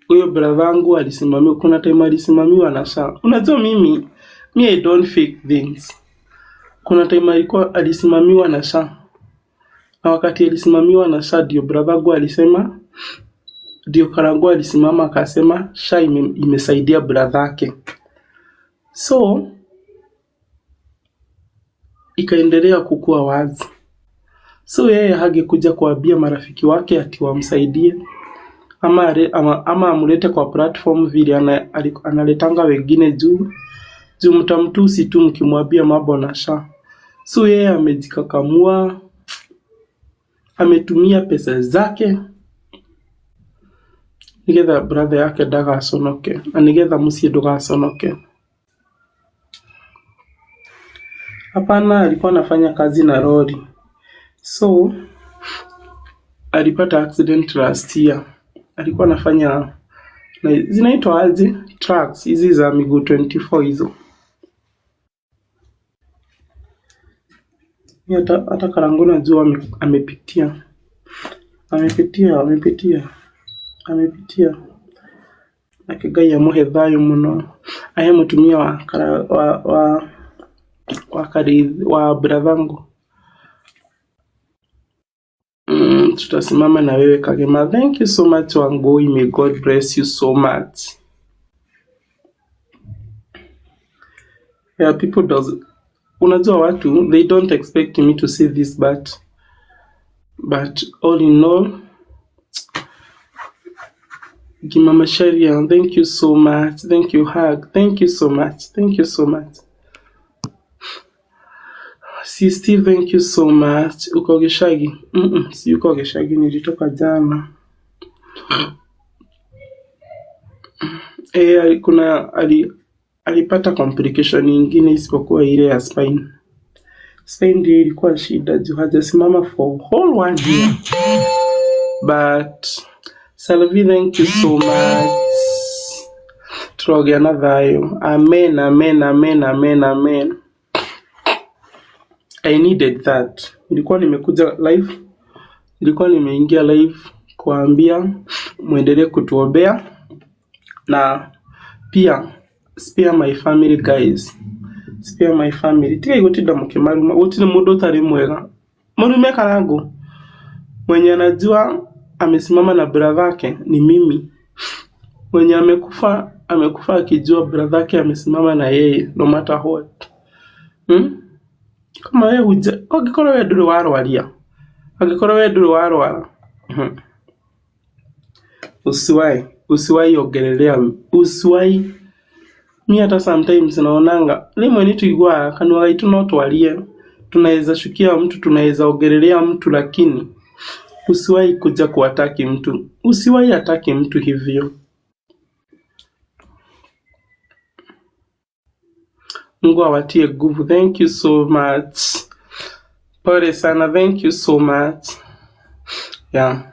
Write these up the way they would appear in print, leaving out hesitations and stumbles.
Huyo brother wangu alisimamiwa, kuna time alisimamiwa na SHA. Unajua mimi, me I don't fake things. Kuna time alikuwa alisimamiwa na SHA, na wakati alisimamiwa na SHA ndio brother wangu alisema, ndio Karangu alisimama akasema SHA imesaidia brother yake, so ikaendelea kukua wazi. So yeye hangekuja kuambia marafiki wake ati wamsaidie ama amlete kwa platform vile analetanga wengine juu juu mtamtusi tu mkimwambia mambo na SHA. So yeye amejikakamua, ametumia pesa zake nigetha brother yake ndagaconoke na nigetha muciĩ ndũgaconoke. Hapana, alikuwa anafanya kazi na lori, so alipata accident last year. Alikuwa anafanya na zinaitwa aje trucks hizi za miguu 24 hizo. Mi hata Karangu najua amepitia amepitia amepitia amepitia nake Ngai amũhe thayũ mũno ahe mũtumia wa wa brathangu. Tutasimama na wewe Kagema. Thank you so much Wangui. May God bless you so much. Yeah, people does unajua watu they don't expect me to say this but all in all Gimama Sharia, thank you so much. Thank you hug. Thank you so much. Thank you so much. Si Steve, thank you so much. Uko Gishagi? Si uko Gishagi, nilitoka jana. Eh, kuna alipata complication nyingine isipokuwa ile ya spine. Spine ndio ilikuwa shida juu hajasimama for whole one year. But Salvi, thank you so much. Turogea na thayũ. Amen, amen, amen, amen, amen. I needed that. Nilikuwa nimekuja live, nilikuwa nimeingia live kuambia muendelee kutuombea na pia spare my family guys, spare my family. Tigai gutinda mukimaruma, gutiri mundu utari mwega. Murume Karangu mwenye anajua amesimama na brother yake ni mimi. Mwenye amekufa amekufa akijua brother yake amesimama na yeye no matter what. Hmm? Kama we huja angĩkorwo we ndũrĩ warwaria, angĩkorwo we ndũrĩ warwara, usiwahi ongelelea, usiwahi. Mi hata sometimes naonanga rimwe nĩ tuiguaga kanua gaitu no twarie, tunaweza shukia mtu, tunaweza ongelelea mtu, lakini usiwahi kuja kuataki mtu, usiwahi ataki mtu hivyo. Mungu awatie nguvu. Thank you so much. Pole sana, thank you so much. Yeah.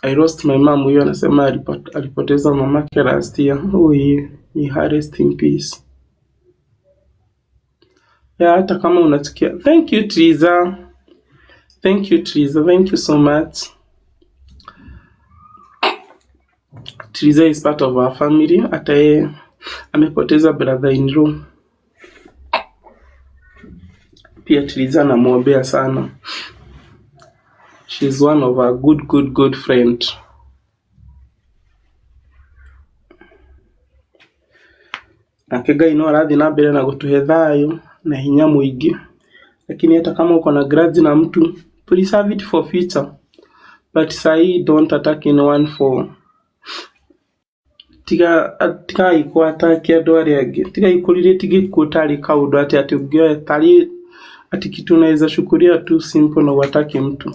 I lost my mom. Huyo anasema alipoteza mamake last year. Oh yeah. May her rest in peace. Yeah, hata kama unachukia. Thank you Triza. Thank you Triza. Thank you so much. Triza is part of our family. Hata yeye amepoteza brother in law. Pia Triza namwombea sana. She is one of our good good good friend. Nake Ngai no arathiĩ na mbere na gũtũhe thayũ na hinya mũingĩ, lakini hata kama uko na grudge na mtu preserve it for future, but sahi don't attack anyone for tiga tigai kũ attack andũ arĩa angĩ, tigai kũ relate gĩkuũ tarĩ kaũndũ atĩ atĩ ũngĩoya tarĩ ati kitu unaweza chukulia tu simple na uataki mtu.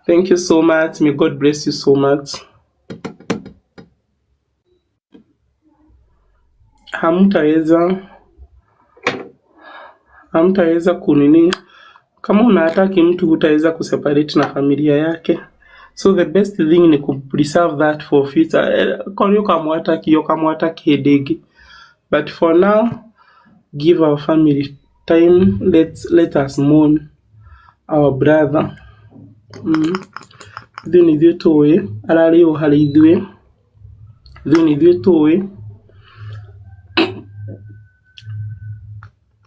Thank you so much. May God bless you so much. Hamtaweza kunini, kama unaataki mtu hutaweza kuseparate na familia yake, so the best thing ni ku preserve that for future. Korwo ũkamwataki ũkamwataki hĩndĩ ĩngĩ, but for now give our family Time, let us mourn our brother. Ithuĩ nĩ ithuĩ tũĩ ararĩ ũ harĩ ithuĩ, ithuĩ nĩ ithuĩ tũĩ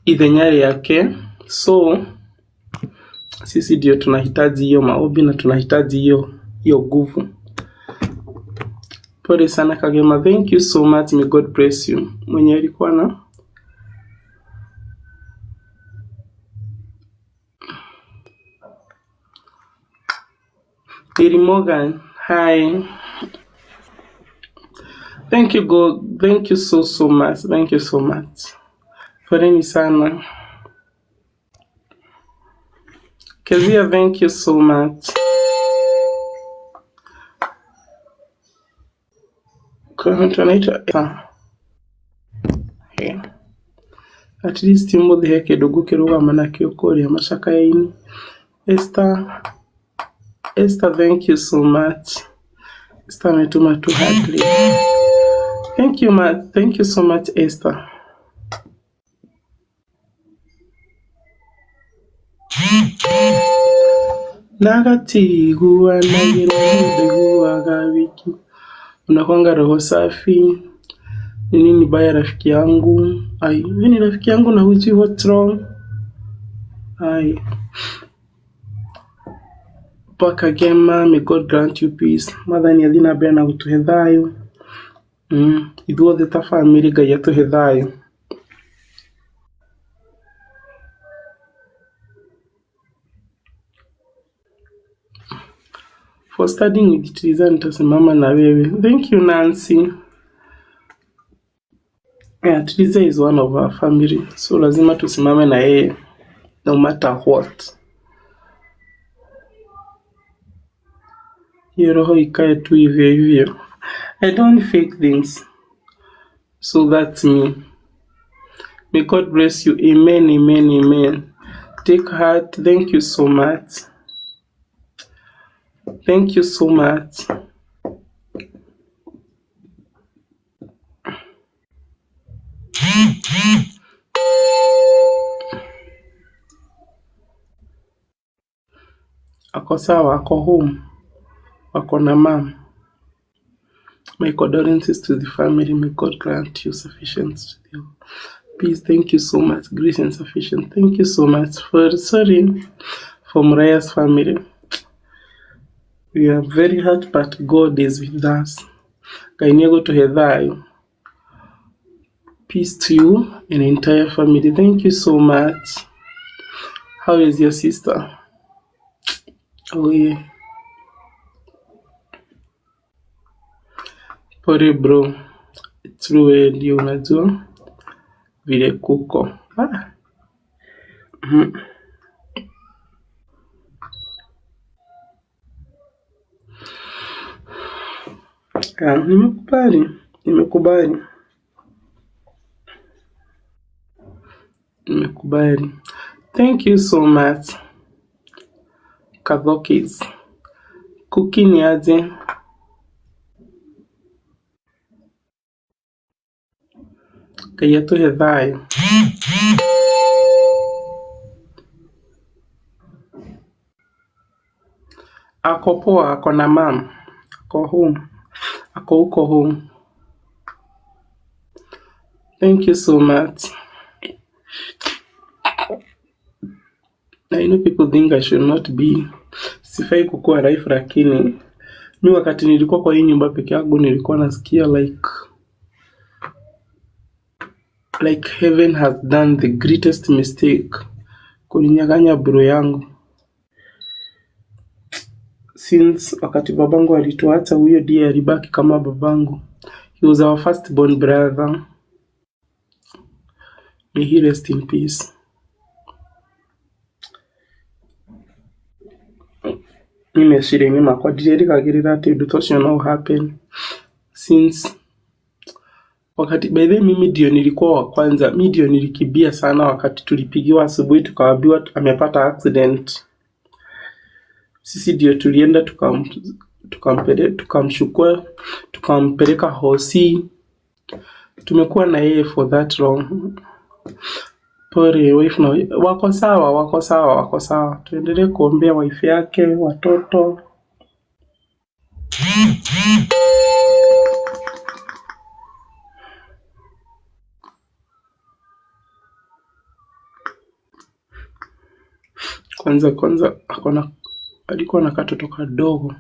ithenya rĩake, so sisi ndio tunahitaji hiyo maombi na tunahitaji hiyo nguvu. Pole sana Kagema, thank you so much, may God bless you. Mwenye alikuwa na Lily Morgan, hi. Thank you God, thank you so so much, thank you so much. Poleni sana. Kezia, thank you so much. Kuna mtu anaitwa Eva. Yeah. At least mũthĩ he kĩndũ ngũkĩrũgama nakĩo kũrĩa macakaya-inĩ. Esther, Esther, thank you so much. Esther ametuma 200. Thank you much. Thank you so much Esther. Nagatiguanagĩra ndaiguaga wiki. Unakwanga roho safi. Ni nini baya rafiki yangu? Ai, wewe ni rafiki yangu na hujui what's wrong? Ai. Paka Gema, may God grant you peace. Mwathani athiĩ na mbere na gũtũhe thayũ. Ithuothe ta family Ngai atũhe thayũ. For studying with Triza nitasimama na wewe. Thank you Nancy. Yeah, Triza is one of our family. So lazima tusimame na yeye no matter what. Hiyo roho ikae tu hivyo hivyo. I don't fake things. So that's me. May God bless you. Amen, amen, amen. Take heart. Thank you so much. Thank you so much. Ako sawa, ako home. Wako na mom. My condolences to the family. May God grant you sufficient peace. Thank you so much. Grace and sufficient. Thank you so much for sorry for Muraya's family. We are very hurt, but God is with us. Ngai nĩegũtũhe thayũ. Peace to you and entire family. Thank you so much. How is your sister? Oh yeah. Pole bro. True, wewe ndio unajua vile kuko. Ah. Ah, nimekubali. Nimekubali. Nimekubali. Thank you so much. Kadhokis. Kuki ni aje? Ngai atũhe thayũ. Ako poa, ako na mam. Ako home. Ako huko home. Thank you so much. I know people think I should not be. Sifai kukuwa live, lakini mi wakati nilikuwa kwa hii nyumba peke yangu nilikuwa nasikia like heaven has done the greatest mistake kuninyang'anya bro yangu. Since wakati babangu alituacha, huyo ndiye alibaki kama babangu. He was our first born brother. May he rest in peace. Ni meciria-inĩ makwa ndirerĩgagĩrĩra atĩ ũndũ ta ũcio no happen since wakati, by the way, mimi ndio nilikuwa wa kwanza, mi ndio nilikimbia sana wakati tulipigiwa asubuhi tukaambiwa amepata accident. Sisi ndio tulienda tukamchukua tukampeleka hosi. Tumekuwa na yeye for that long. Pole wife na wako sawa, wako sawa, wako sawa. Tuendelee kuombea wife yake, watoto. Kwanza kwanza akona alikuwa na katoto kadogo.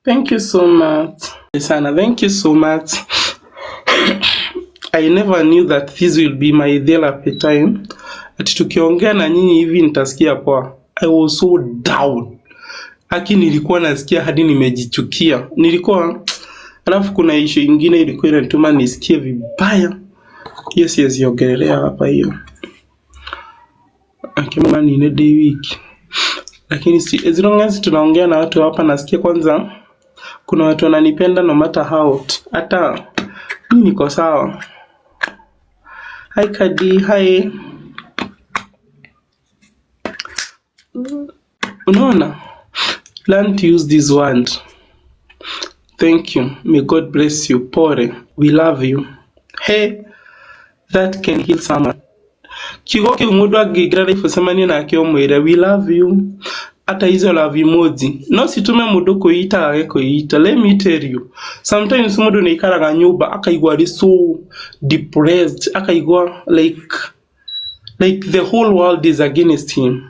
Thank you so much. Sana, thank you so much. I never knew that this will be my therapy time. Ati tukiongea na nyinyi hivi nitasikia poa. I was so down. Aki nilikuwa nasikia hadi nimejichukia. Nilikuwa alafu kuna issue ingine ilikuwa inanituma nisikie vibaya. Hiyo siwezi ongelelea hapa hiyo. Akimama ni day week. Lakini si, as long as tunaongea na watu hapa nasikia kwanza kuna watu wananipenda no matter how. Hata mimi niko sawa. Hi Kadi, hi. Unaona? Learn to use this word. Thank you. May God bless you. Pore. We love you. Hey, that can heal someone. Kiugo kiu mundu angĩingĩra live ũcemanie nake ũmwĩre we love you, hata hizo love emoji no citume mũndũ kwĩita age kwĩita. Let me tell you, sometimes mũndũ nĩ aikaraga nyũmba akaigua arĩ so depressed, akaigua like the whole world is against him.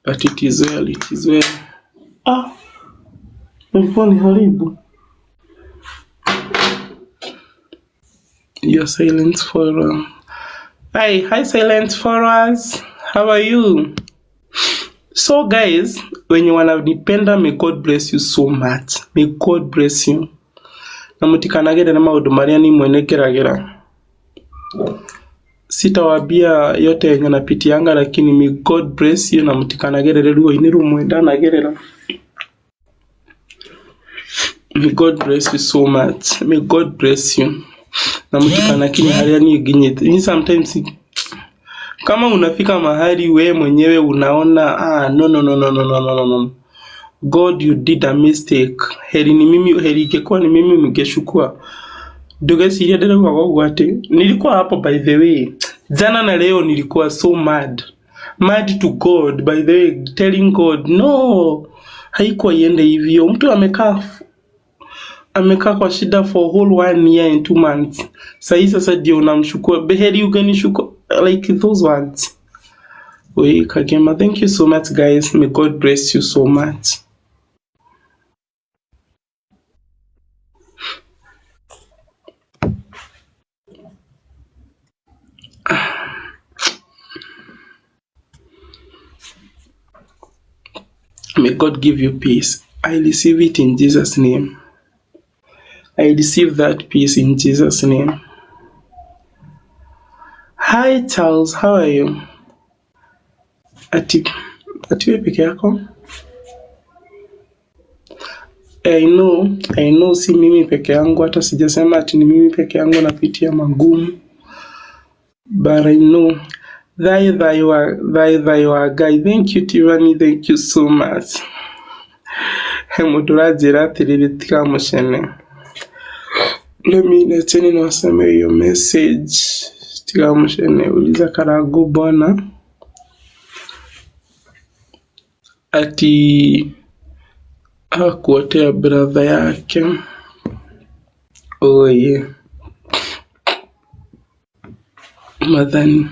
But it is well, it is well. Ah, nilikuwa ni haribu. Your silence follower. Hi, hi silent followers. How are you? So guys, wenye wananipenda, may God bless you so much. May God bless you. Na mutikanagere na maundu maria ni mwene ngeragera. Sitawambia yote yenye napitianga, lakini may God bless you na mutikanagerere ruo-inĩ rumwe ndanagerera. May God bless you so much. May God bless you. Na mutikanakinye haria niĩ nginyĩte. Ni sometimes kama unafika mahali we mwenyewe unaona ah, no, no, no, no, no, no, no, no, no. God, you did a mistake. Heri ni mimi, heri ingekuwa ni mimi mngeshukua. Ndugeciria ndĩrauga ũguo atĩ nilikuwa hapo, by the way. Jana na leo nilikuwa so mad. Mad to God, by the way, telling God, no, haikuwa iende hivyo. Mtu amekaa kwa shida for whole 1 year and 2 months. Sahi sasa ndio unamshukua. Beheri ugenishukua, like those words. We Kagema, thank you so much guys. May God bless you so much. May God give you peace. I receive it in Jesus' name. I receive that peace in Jesus' name. Hi Charles, how are you? Ati wewe peke yako? I know si mimi peke yangu, hata sijasema ati ni mimi peke yangu napitia magumu. But I know thy thy guy. Thank you Tiffany, thank you so much. Mundu ũranjĩra atĩrĩrĩ tiga mũcene. Let me leteni niwasome hiyo message. Tiga mũcene, uliza Karangu bwana ati hakuotea brother yake. Oye Mathani,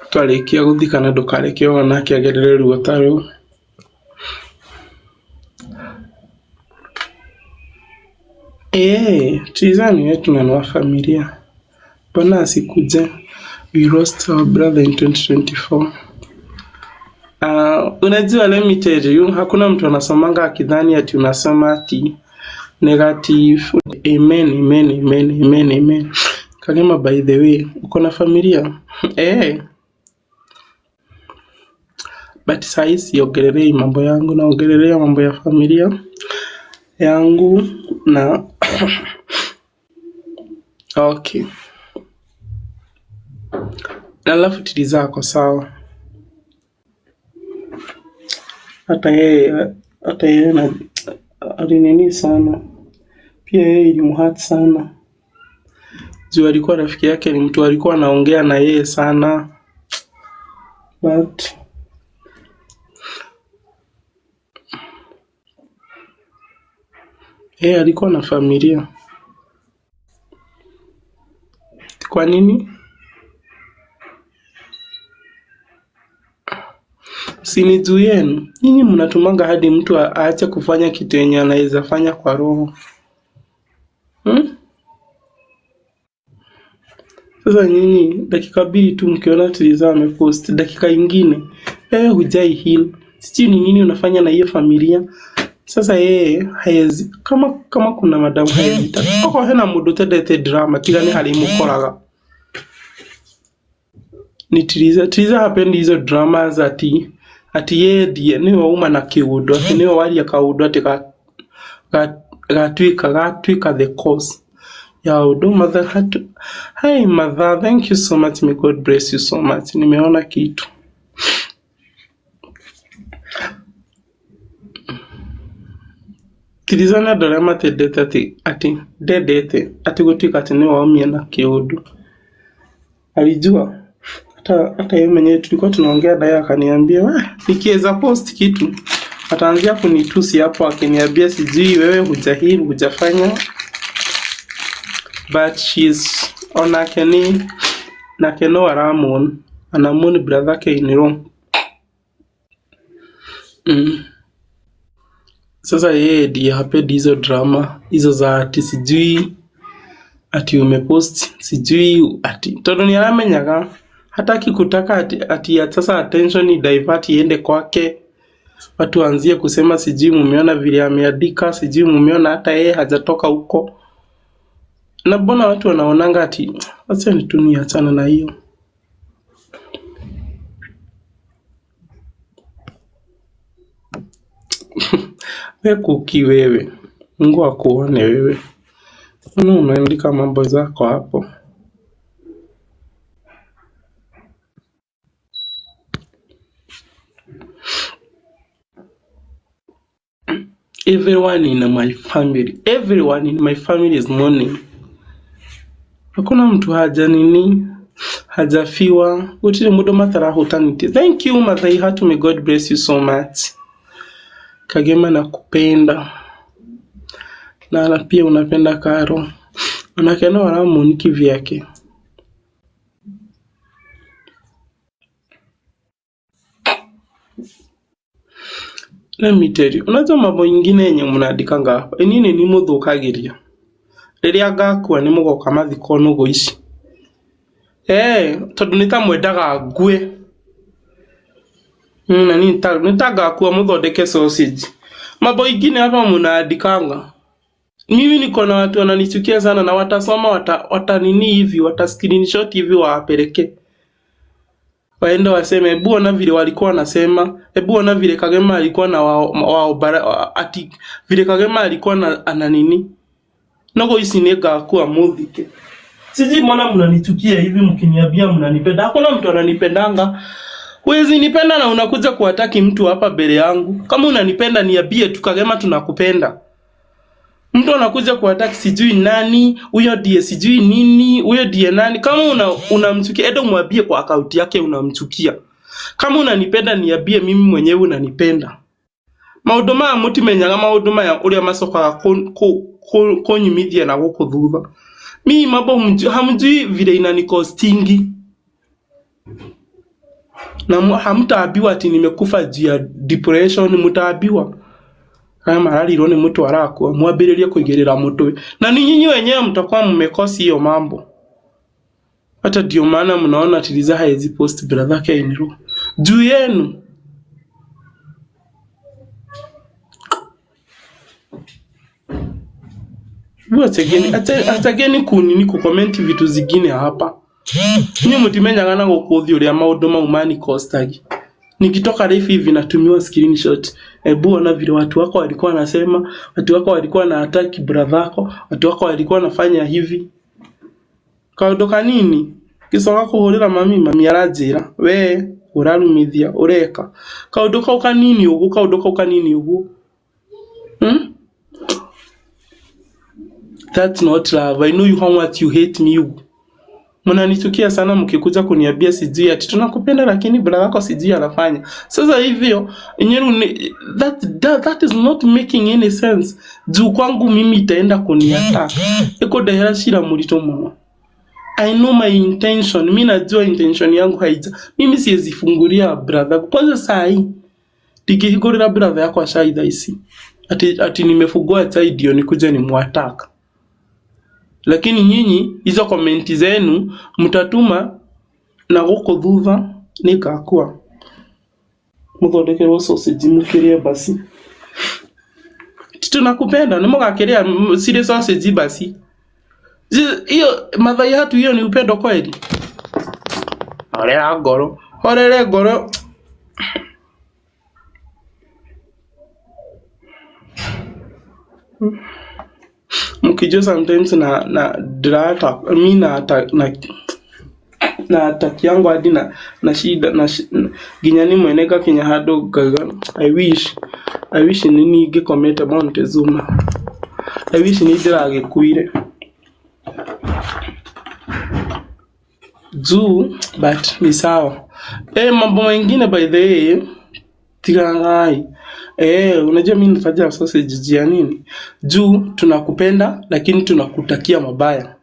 twarikia guthikana ndukareke onake agerere ruo ta rũu. Tuizani wetu na wa familia. Mbona asikuje? We lost our brother in 2024. Unajua, let me tell you, hakuna mtu anasomanga akidhani ati unasoma ati negative. Amen, amen, amen, amen, amen. Kagema, by the way, uko na familia? But sahi siongelelei mambo yangu, naongelelea mambo ya familia yangu na Okay. Na alafu Tiliza ako sawa. Hata yeye hata yeye na alinini sana. Pia yeye ilimuhurt sana. Juu alikuwa rafiki yake ni mtu alikuwa anaongea na yeye sana. But yeye alikuwa na familia. Kwa nini? Si ni juu yenu. Nyinyi mnatumanga hadi mtu aache kufanya kitu yenye anaweza fanya kwa roho. Hmm? Sasa nyinyi dakika mbili tu mkiona Tiliza amepost, dakika ingine wewe hujai heal. Sijui ni nini unafanya na hiyo familia. Sasa yeye haezi kama kuna madamu haezi ta. Oko hena mundu utendete drama tiga ni hari mukoraga. Ni Tiliza. Tiliza hapendi hizo dramas ati yeye ndiye niwe wauma na kiundu ati niwe waria kaundu ati ga gatuika the cause ya undu. Mother hatu. Hi mother, thank you so much. May God bless you so much. Nimeona kitu. Tiliza nĩ andũ arĩa matendete ati ndendete ati gũtuĩka ati nĩwe waumia na kĩũndũ. Alijua hata yeye mwenyewe tulikuwa tunaongea naye akaniambia, "Weh, nikiweza post kitu ataanzia kunitusi hapo akiniambia sijui wewe hujahili hujafanya." But she's onake ni nake no aramourn anamourn brother yake in law. Sasa yeye ndiye hapendi hizo drama hizo za ati sijui ati umepost sijui ati tondu ni aramenyaga hataki kutaka ati sasa attention i divert iende kwake, watu waanzie kusema sijui mumeona vile ameandika, sijui mumeona hata yeye hajatoka huko. Na mbona watu wanaonanga ati acha tu niachana na hiyo. We Kuki wewe, Mungu akuone wewe. Mbona unaandika mambo zako hapo? Everyone in my family, everyone in my family is mourning. Hakuna mtu haja nini hajafiwa gutire mundu matarahutanite. Thank you Mathai Hatu, may God bless you so much. Kagema nakupenda na pia unapenda Karo. Onake no aramourn kivyake. Let me tell you, unajua mambo ingine yenye mnaandikanga hapa nini ni muthukagiria riria ngakua ni mugoka mathiko nũgũ ici tondu nĩ ta mwendaga ngue na nĩ ta ngakua muthondeke sausage. Mambo ingine hapa mnaandikanga, mimi niko na watu wananichukia sana na watasoma wata nini hivi wata screenshot hivi wawapeleke waende waseme hebu ona vile walikuwa wanasema, hebu ona vile Kagema alikuwa na wao bara, ati vile Kagema alikuwa na ana nini nogo ici nĩ ngakua muthike. Sijui mbona mnanichukia hivi mkiniambia mnanipenda. Hakuna mtu ananipendanga. Huwezi nipenda na unakuja kuataki mtu hapa mbele yangu. Kama unanipenda niambie tu Kagema tunakupenda. Mtu anakuja kuataki sijui nani, huyo ndiye sijui nini, huyo ndiye nani. Kama unamchukia, enda umwambie kwa akaunti yake unamchukia. Kama unanipenda niambie mimi mwenyewe unanipenda. Maundu maya mutimenyaga maundu maya uria macokaga kunyumithia na guku thutha. Mimi mambo hamjui vile inanikostingi. Na hamtaambiwa ati nimekufa juu ya depression, mtaambiwa kama mararirwo ni mtu arakua mwambĩrĩrie kũigĩrĩra mũtwe, na ni nyinyi wenyewe mtakuwa mmekosi hiyo mambo. Hata ndio maana mnaona Tiliza haezi post brother yake in law juu yenu. Achageni kunini kukomenti vitu zingine hapa. Nyinyi mtimenyaga na gukuthi uria maundu mau mani costagi. Nikitoka live hivi natumiwa screenshot. Ebu ona vile watu wako walikuwa wanasema, watu wako walikuwa na attack brother yako, watu wako walikuwa wanafanya hivi. Kaũndũ kanini ngĩcoka kũhũrĩra mami, mami aranjĩra we ũrarumithia ũreka kaũndũ kau kanini ũguo, kaũndũ kau kanini ũguo, That's not love. I know you how much you hate me. You mnanichukia sana mkikuja kuniambia sijui ati tunakupenda, lakini brother yako sijui anafanya. Sasa hivyo nyeru ni, that is not making any sense. Juu kwangu mimi itaenda kuniattack ikundehera cira mũritũ mũno. I know my intention. Mimi najua intention yangu haija. Mimi siwezi fungulia brother. Kwanza saa hii ndingĩhingũrĩra brother yakwa cai thaa ici. Ati nimefungua chai ndio nikuje nimuattack. Lakini nyinyi hizo komenti zenu mtatuma na gũkũ thutha nĩngakua mũthondekerwo sausage mũkĩrĩe basi. Tunakupenda nĩ mũgakĩrĩa cirĩ sausage basi. Hiyo Mathai hatu, hiyo ni upendo kweli? Horera ngoro, horere ngoro. Mkijua sometimes na drata mi na attack yangu hadi na shida na nginya ni mwene ngakinya handũ ngauga I wish nĩ niĩ ingĩkomete Montezuma. I wish nĩ ndĩragĩkuire juu, but ni sawa. Mambo mengine, by the way, tigagai. Unajua mimi nataja sausage juu ya nini? Juu tunakupenda lakini tunakutakia mabaya.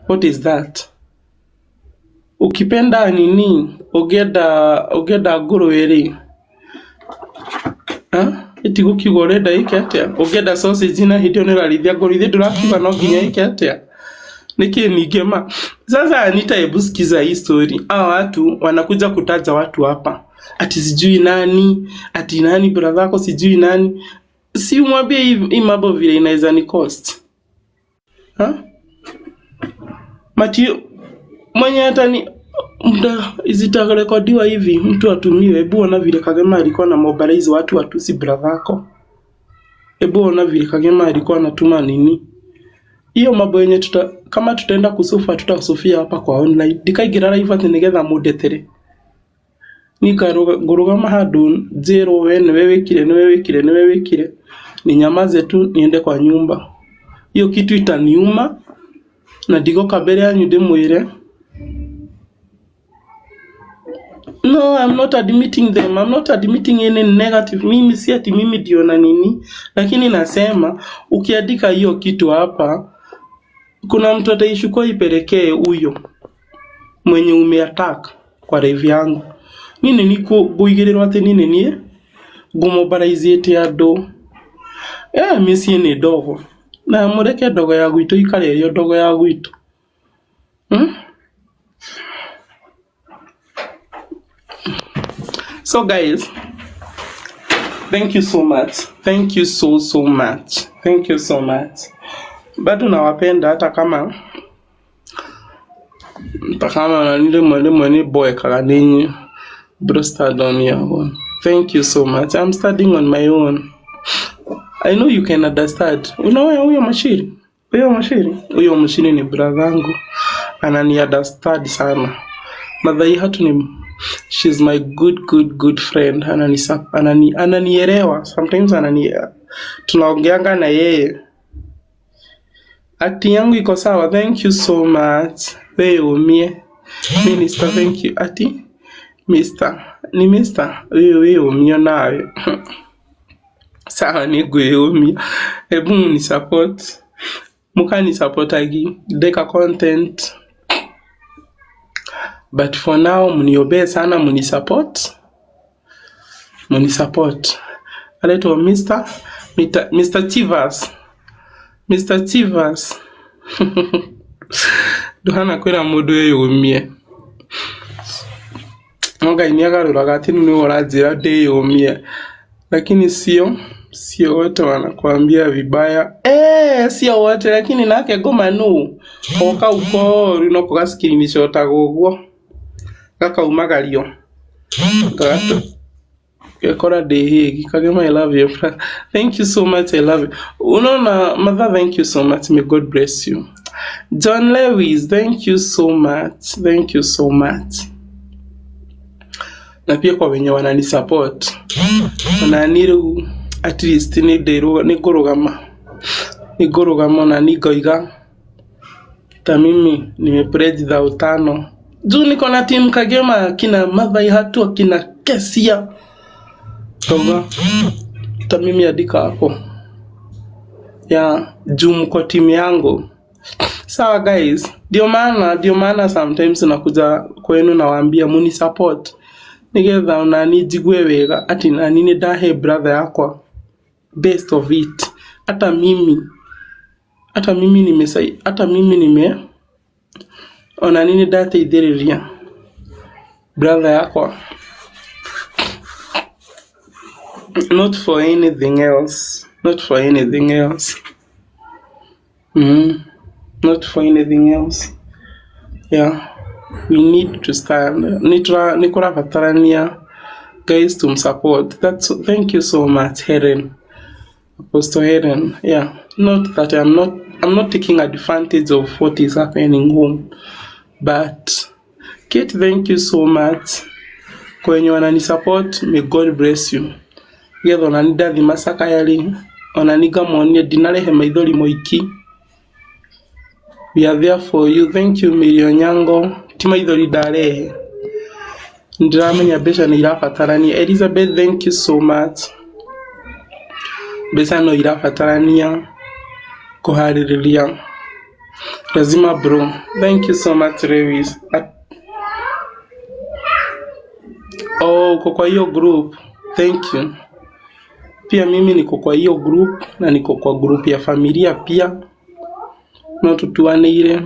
What is that? Ukipenda nini? Ũngĩenda ngũrwe rĩ? Ĩtigũkiuga ũrenda ĩke atĩa? Ũngĩenda sausage na hĩndĩ ĩyo nĩ ũrarĩithia ngũrwe, ithuĩ ndũrakiuga no nginya ĩke atĩa? Nĩkĩ ningĩ ma? Sasa Anita, hebu sikiza hii story. Hawa watu wanakuja kutaja watu hapa. Ati sijui nani, ati nani brother yako sijui nani. Si umwambie hii mambo vile inaweza ni cost. Ha? Mati mwenye hata ni mta zitarekodiwa hivi mtu atumiwe. Hebu ona vile Kagema alikuwa na mobilize watu watusi brother yako. Hebu ona vile Kagema alikuwa anatuma nini. Hiyo mambo yenye tuta, kama tutaenda kusufa tutasufia hapa kwa online. Ndikaingĩra live atĩ nĩgetha mũndetere. Ngũrũgama handũ njĩrwo we nĩwe wĩkire, nĩwe wĩkire, nĩwe wĩkire, ninyamaze tu niende kwa nyumba. Hiyo kitu itaniuma na ndigoka mbere yanyu ndĩmwĩre no, I'm not admitting them. I'm not admitting any negative. Mimi si ati mimi ndio na nini, lakini nasema ukiandika hiyo kitu hapa, kuna mtu ataishukua ipelekee huyo mwenye umeattack kwa live yangu. Nini nĩ ngũigĩrĩrwo atĩ nini niĩ ngũmobilizĩte andũ. Mĩciĩ nĩ ndogo na mũreke ndogo ya gwitũ ikare ĩrĩ o ndogo ya gwitũ, So guys, thank you so much. Thank you so so much. Thank you so much. Bado nawapenda hata kama rĩmwe rĩmwe nĩ mboekaga nĩ inyuĩ. Bro, stand on your own. Thank you so much. I'm standing on my own. I know you can understand. Unaona huyo Mashiri? Huyo Mashiri? Huyo Mashiri ni brother yangu. Anani understand sana. Mathai hatu ni she's my good good good friend. Ananielewa. Sometimes tunaongeanga na yeye. Acting yangu iko sawa. Thank you so much. Wewe umie. Minister, thank you. Ati Mr. Ni Mr. Wewe umie nawe. Sawa nĩngwĩyũmia. Hebu mni support. Mukani support agi ndeka content. But for now mniobee sana, mni support. Mni support. Anaitwa Mr. Chivas. Mr. Chivas. Nduhana kwĩra mũndũ eyũmie. No Ngai nĩagarũraga atĩ rĩu nĩwe ũranjĩra ndĩyũmie. Lakini sio wote wanakuambia vibaya. Sio wote lakini nake ngoma nũ o kau koru no ga screenshotagwo ũguo gakaumagario ngekora ndĩ hĩgi. Kagema, I love you. Thank you so much. I love you. Unaona mother, thank you so much. May God bless you. John Lewis, thank you so much. Thank you so much. Na pia kwa wenye wananisupport. Ona niĩ rĩu at least nĩ ngũrũgama. Nĩ ngũrũgama ona niĩ ngoiga ta mimi nimepledge thao tano. Juu niko na team Kagema akina Mathai Hatu akina Kesia. Toga ta mimi andika hapo. Ya juu mko timu yangu. Sawa guys, ndio maana sometimes nakuja kwenu nawaambia muni support nigetha onani njigue wega ati nani nĩ ndahe brother yakwa best of it. Hata mimi nimesai, hata mimi nime ona nĩ ndateithĩrĩria brother yakwa, not for anything else, not for anything else, not for anything else. Yeah, we need to stand. Nĩ kũrabatarania guys to support. That's thank you so much, Helen, Apostle Helen. Yeah, not that I'm not taking advantage of what is happening home, but Kate, thank you so much. Kwa wenye wanani support, may God bless you. Getha ona nĩ ndathi macakaya rĩ, ona nĩ ngamonia ndinarehe maithori moiki. We are there for you. Thank you, Mary Onyango. Ti maithori ndarehe, ndĩramenya mbeca nĩ irabatarania. Elizabeth, thank you so much. Mbeca no irabatarania kũharĩrĩria lazima, bro. Thank you so much, Lewis. Oh, uko kwa hiyo group, thank you. Pia mimi niko kwa hiyo group na niko kwa group ya familia pia, no tutuanĩire.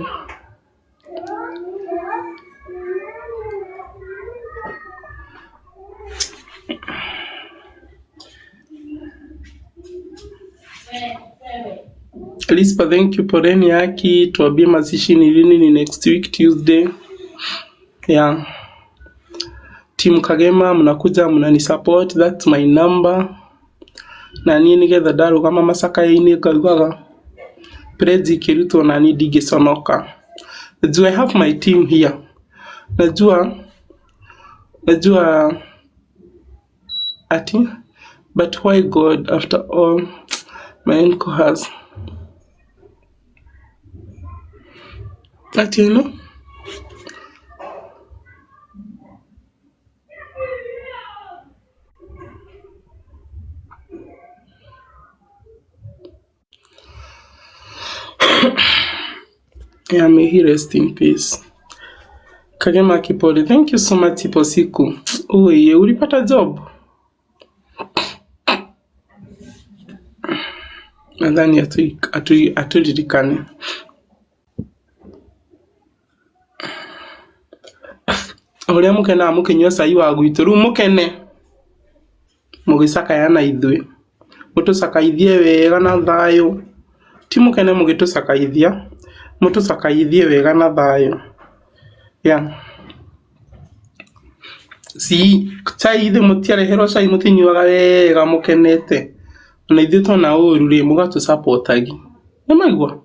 Lispa, thank you. Poleni yaki, tuambie mazishi ni lini? Ni next week Tuesday. Yeah. Team Kagema mnakuja mnani support, that's my number. Na niĩ nĩgetha ndarũgama macakaya-inĩ ngaugaga pledge ikĩrutwo na niĩ ndingĩconoka. Najua I have my team here. Najua ati but why God, after all my uncle has ati you know. Yeah, may he rest in peace. Kagema Kipoli, thank you so much. Ipo siku. Oye, ulipata job? Nadhani hatujulikani. Ũrĩa mũkenaga mũkĩnyua cai wa gwitũ, rĩu mũkene mũgĩcakaya na ithuĩ, mũtũcakaithie wega na thayũ. Ti mũkene mũgĩtũcakaithia, mũtũcakaithie wega na thayũ. Yeah. Si cai ithuĩ mũtiareherwo cai, mũtinyuaga wega mũkenete. Ona ithuĩ twona ũru rĩ, mũgatũsupportagi. Nĩmaigua?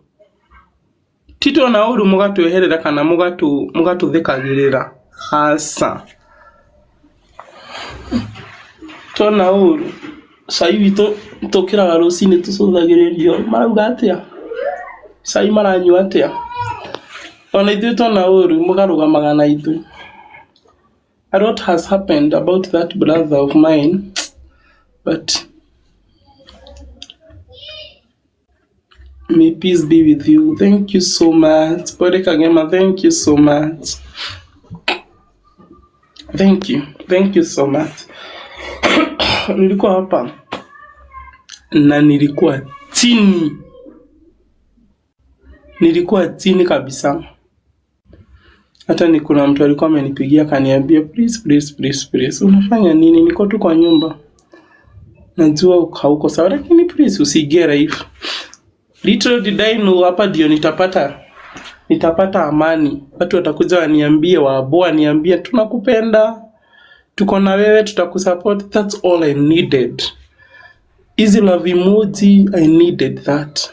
Ti twona ũru mũgatweherera kana mũgatũthekagĩrĩra. Aca. Twona ũru cai witũ tũkĩraga rũcinĩ tũcũthagĩrĩrio marauga atĩa? Cai maranyua atĩa? Ona ithuĩ twona ũru mũkarũgamaga na ithuĩ. A lot has happened about that brother of mine, but may peace be with you. Thank you so much. Pole Kagema, thank you so much. Thank you. Thank you so much. Nilikuwa hapa na nilikuwa chini, nilikuwa chini kabisa. Hata ni kuna mtu alikuwa amenipigia akaniambia, please, please, please, please, unafanya nini? Niko tu kwa nyumba, najua hauko sawa, lakini please usiingie live. Little did I know hapa ndio nitapata amani. Watu watakuja waniambie, waboa waniambie tunakupenda, tuko na wewe, tutakusupport. That's all I needed. Hizi love emoji, I needed that.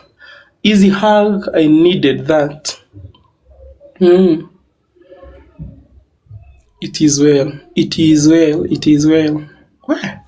Easy hug, I needed that. It is well. It is well. It is well. Where?